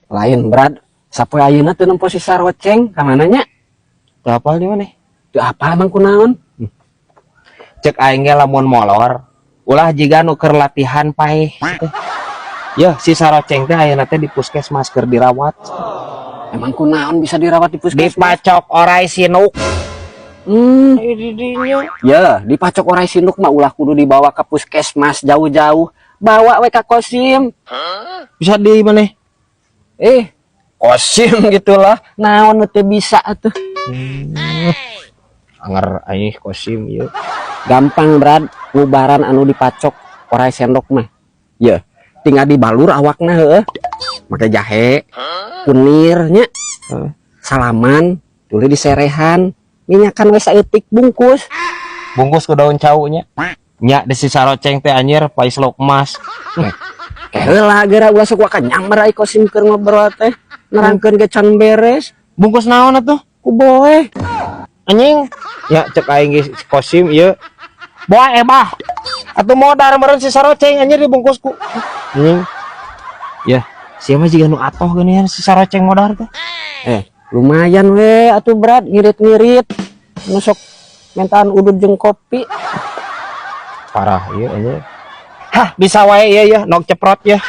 Lain, Brad. Sapoe ayeuna teu nempo si Saroceng ka mana nya? Teu apal di mana? Teu apal, emang kunaon? Cek aing ge lamun molor ulah jiga nu keur latihan paeh. Ya, si Saroceng teh ayeuna teh di puskesmas keur dirawat. Emang kunaon bisa dirawat di puskesmas? Dipacok orai sinuk. Ya, dipacok orai sinduk mah ulah kudu dibawa ke puskesmas jauh-jauh. Bawa we ka Kosim. Bisa di mana? Eh, Kosim gitulah. Naon nu teu bisa atuh. Anger aing Kosim ieu. Gampang, Brad, ngubaran anu dipacok orai sendok mah. Ya, tinggal dibalur awakna heueuh. Make jahe, kunir nya. Heeh. Salaman, tuluy diserehan. Minyakan we saeutik, bungkus. Bungkus ku daun cau nya. Nya di si Saroceng teh anjir pais lauk emas. Eh, heula geura, ulah sok waka nyamber ai Kosim keur ngobrol teh. Nerangkeun ge can beres. Bungkus naon atuh? Ku boeh. Anjing. Ya, cek aing ge si Kosim ieu. Boa ebah. Atuh modar meureun si Saroceng anjir dibungkus ku. Anjing. Ya, siapa jiga nu atoh geuningan si Saroceng modar teh. Eh, lumayan we atuh, Brad, ngirit-ngirit. Nu sok mentaan udud jeung kopi. Parah ieu anjir. Hah, bisa wae ieu ya, nok ceprot ya.